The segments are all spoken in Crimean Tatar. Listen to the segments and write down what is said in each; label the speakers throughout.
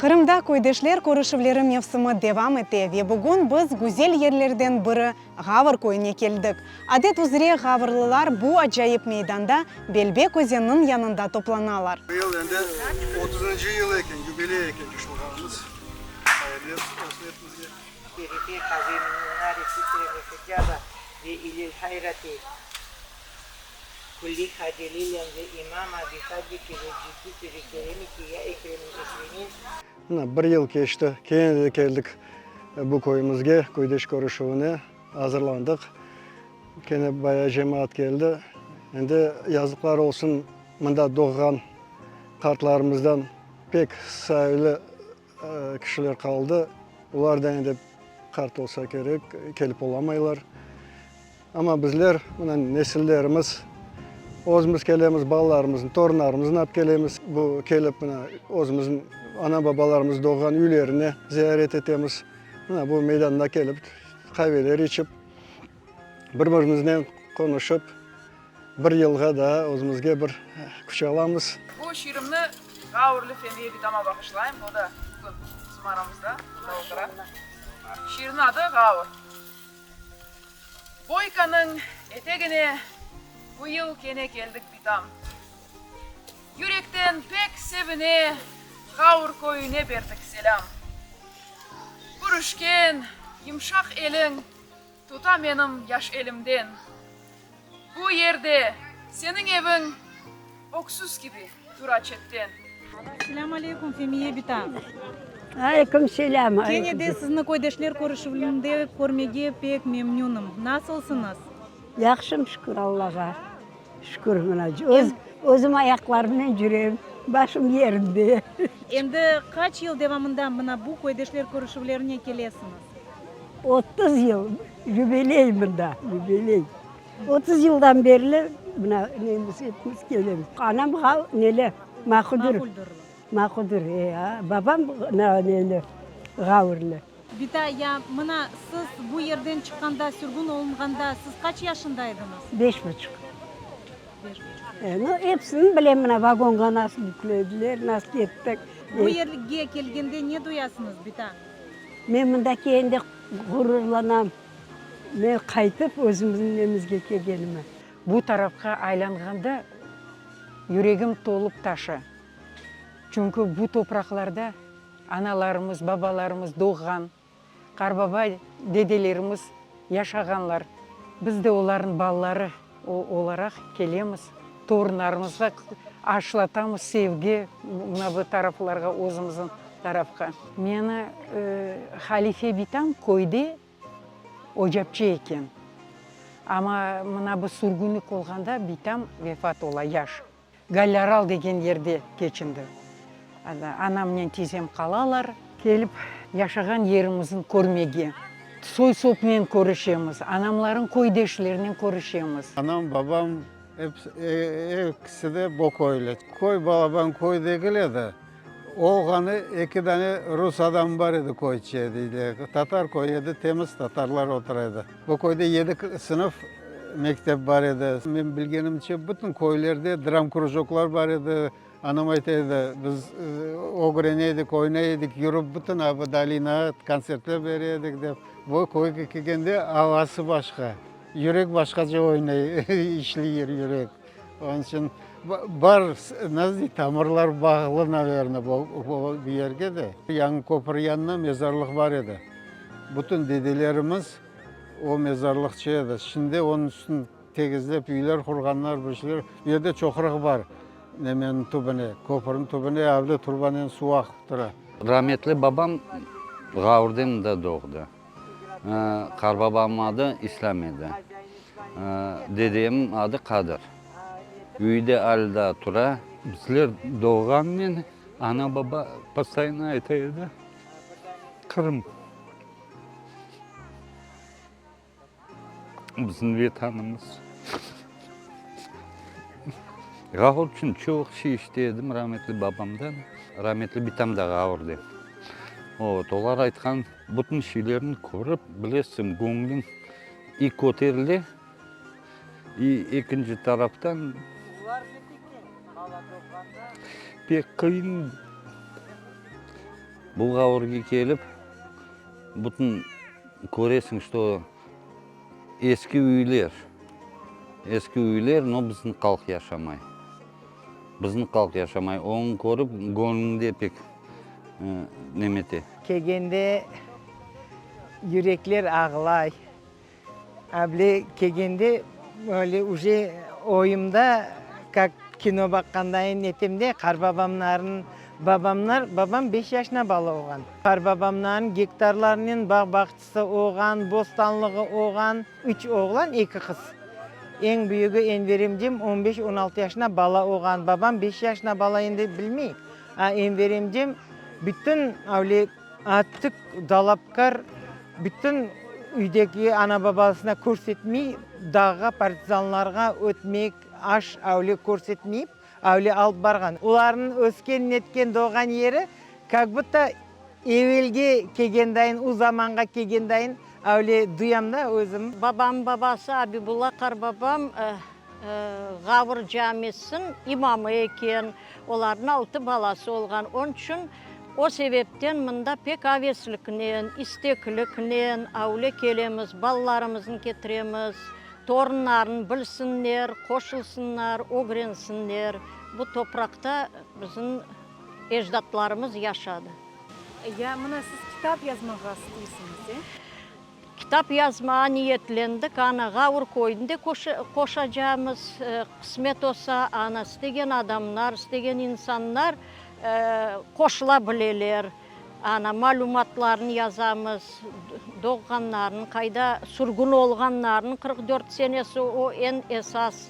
Speaker 1: Qırımda köydeşler körüşüvleri mevsimi devam ete ve bugün biz güzel yerlerden biri Ğavr köyüne keldik. Adet üzre ğavrlılar bu acayip meydanda Belbek özenniñ yanında toplanalar.
Speaker 2: Bu yıl endi otuzıncı yıl eken, yubiley eken qoşulğanımız. Hayırlı olsun epimizge. Mına bir yıl keçti, kene de keldik bu köyümizge, köydeş körüşüvine azırlandıq. Kene bayağı cemaat keldi. Endi yazıqlar olsun, mında doğğan qartlarımızdan pek sayılı kişiler qaldı. Olar da endi qart olsa kerek, kelip olamaylar. Amma bizler, mına nesillerimiz, özümiz kelemiz, balalarımıznı, torunlarımıznı alıp kelemiz. Bu kelip, mına özümizniñ ana-babalarımız doğğan üylerine ziyaret etemiz. Mına bu meydanda kelip, qaveler içip, bir-birimiznen qonuşıp, bir yılğa daa özümizge bir küç alamız.
Speaker 3: Bu şiirimni Ğaurlı Femiye bitama bağışlayım, o da bugün bizim aramızda, mında otura. Şiirniñ adı Ğaur. Boykanıñ etegine bu yıl kene keldik bitam. Yürekten pek sevine Ğaur köyüne berdik selâm. Körüşken yımşaq eliñ tuta menim yaş elimden. Bu yerde seniñ eviñ öksüz kibi tura çetten.
Speaker 1: Selâm aleyküm, Femiye bita.
Speaker 4: Aleyküm selâm.
Speaker 1: Kene de sizni köydeşler körüşüvinde körmege pek memnünim. Nasılsıñız?
Speaker 4: Yahşım, şükür Allağa. Şükür, mına, öz, özüm ayaqlarımnen cürem, başım yerinde.
Speaker 1: Endi qaç yıl devamında mına bu köydeşler körüşüvlerine kelesiñiz?
Speaker 4: 30 yıl, yubiley mında, yubiley. 30 yıldan berli mına nemiz, epimiz kelemiz. Anam neli, Mahudur. Mahudur, e, babam neli, Ğaurlı.
Speaker 1: Bita, ya mına siz bu yerden çıqqanda, sürgün olunğanda, siz qaç yaşında ediñiz?
Speaker 4: Beş buçuq. Beş buçuq. E, nu, episini bilem, mına vagonğa nasıl yüklediler, nasıl kettik.
Speaker 1: Bu yerge kelgende ne duyasıñız, bita?
Speaker 4: Men mında kelgende ğururlanam, men qaytıp özümizniñ nemizge kelgenime.
Speaker 5: Bu tarafqa aylanğanda yüregim tolıp taşa. Çünki bu topraqlarda analarımız, babalarımız doğğan, qarbaba, dedelerimiz yaşağanlar. Biz de olarnıñ balaları olaraq kelemiz, torunlarımızğa aşlatamız sevgi mına bu taraflarğa, özümizniñ tarafqa. Meni Halife bitam köyde ocapçı eken. Amma mına bu sürgünlik olğanda bitam vefat ola, yaş. Gallâral degen yerde keçindi. Anamnen tizem qalalar. Kelip yaşağan yerimizni körmege. Soy-sopnen körüşemiz, anamlarıñ köydeşlerinen körüşemiz.
Speaker 6: Anam, babam ekisi de Boköylü. Köy balaban köy degil edi. Olğanı eki dane rus adamı bar edi köyçe deyler. Tatar köyü edi, temiz tatarlar otura edi. Bu köyde yedi sınıf mektep bar edi. Men bilgenimce, bütün köylerde dramkrujoklar bar edi. Anam ayta edi, biz ögrene edik, oynay edik, yürip bütün Abadalinağa kontsertler bere edik dep. Bu köyge kelgende avası başqa, yürek başqaca oynay, işleyir yürek. Onıñ içün bar, nasıl dey, tamırlar bağlı, naverno, bu yerge de. Yañı köpür yanına mezarlıq bar edi. Bütün dedelerimiz o mezarlıqçı edi. Şimdi onıñ üstün tegizlep üyler qurğanlar, bir şeyler. Bu yerde çoqraq bar, nemeniñ tübüne, köpürniñ tübüne avle turbanen suv aqıp tura.
Speaker 7: Rametli babam Ğaurde mında doğdı. Qarbabamnıñ adı İslâm edi. Dedemniñ adı Qadır. Üyde alâ daa tura. Bizler doğğannen ana-baba postoyanno ayta edi, Qırım bizim Vetanımız. Ğavr içün çoq şey işite edim rametli babamdan. Rametli bitam da Ğavrde. Vot, olar aytqan bütün şeylerni körip, bilesiñ, göñlüñ i köterile, i ekinci taraftan pek qıyın. Bu Ğavurge kelip, bütün köresiñ, çto eski üyler, eski üyler, no bizim halq yaşamay. Bizim halq yaşamay. Onı körip, göñlüñde pek nemete.
Speaker 8: Kelgende yürekler ağlay. Able kelgende böyle uje oyumda, kak kino baqqandayın etem de, qarbabamlarnıñ, babamlar, babam beş yaşına bala olğan, qarbabamlarnıñ gektarlarınen bağ-bağçası olğan, bostanlığı olğan, üç oğlan, eki qız. Eñ büyügi Enver emcem on beş, on altı yaşına bala olğan, babam beş yaşına bala endi bilmey, a Enver emcem bütün avle Artıq dalapkar bütün üydeki ana-babasına körsetmey, dağğa partizanlarğa ötmek, aş, avle körsetmeyip, avle alıp barğan. Olarnıñ ösken, netken, doğğan yeri, kak budto evelge kelgendayın, u zamanğa kelgendayın avle duyam da özüm.
Speaker 9: Babamnıñ babası Abibulla qarbabam Ğavr camisiniñ imamı eken. Olarnıñ altı balası olğan. Onıñ içün o sebepten mında pek avesliknen, istekliknen avle kelemiz, balalarımıznı ketiremiz, torunlarnı bilsinler, qoşulsınlar, ögrensinler. Bu topraqta bizim ecdatlarımız yaşadı.
Speaker 1: Ya mına siz kitap yazmağa isteysiñiz, e?
Speaker 9: Kitap yazmağa niyetlendik, ana Ğavr köyüni de qoşacamız, qısmet olsa, ana istegen adamlar, istegen insanlar qoşula bileler. Ana malümatlarını yazamız, doğğanlarını, qayda sürgün olğanlarını, 44 senesi o eñ esas.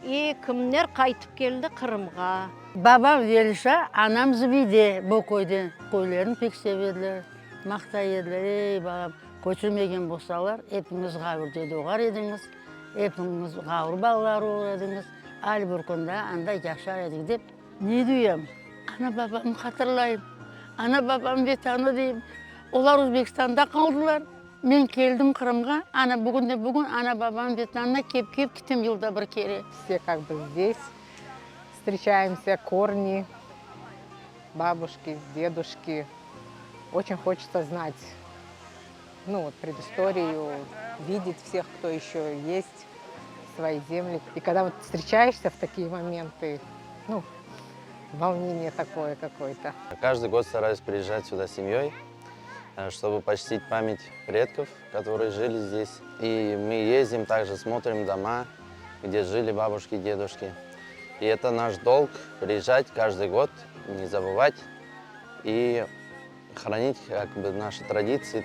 Speaker 9: İ kimler qaytıp keldi Qırımğa.
Speaker 10: Babam Velişa, anam Zübeyde bu köyden. Köylerini pek sevediler, maqtay ediler. Ey, balam, köçürmegen bolsalar, epiñiz Ğavurda doğar ediñiz, epiñiz Ğavur balaları olur ediñiz, al bir kün daa anda yaşar edik, dep. Ne duyam? Ana-babamnı hatırlayım. Ana-babam Vetanı deyim. Olar Özbekistanda qaldılar. Men keldim Qırımğa, ana bugün de bugün ana-babam Vetanına kep-kep kitem yılda bir kere.
Speaker 11: Vse kak bı zdes vstreçayemsâ, korni, babuşki, deduşki. Oçen hoçetsa znat, nu vot predıstoriyu, videt vseh, kto eşö est, svoi zemli. I kogda vot vstreçayeşsâ v takiye momentı, nu, volneniye takoye kakoye-to.
Speaker 12: Каждый год стараюсь приезжать сюда с семьей, чтобы почтить память предков, которые жили здесь. И мы ездим, также смотрим дома, где жили бабушки и дедушки. И это наш долг приезжать каждый год, не забывать и хранить как бы наши традиции.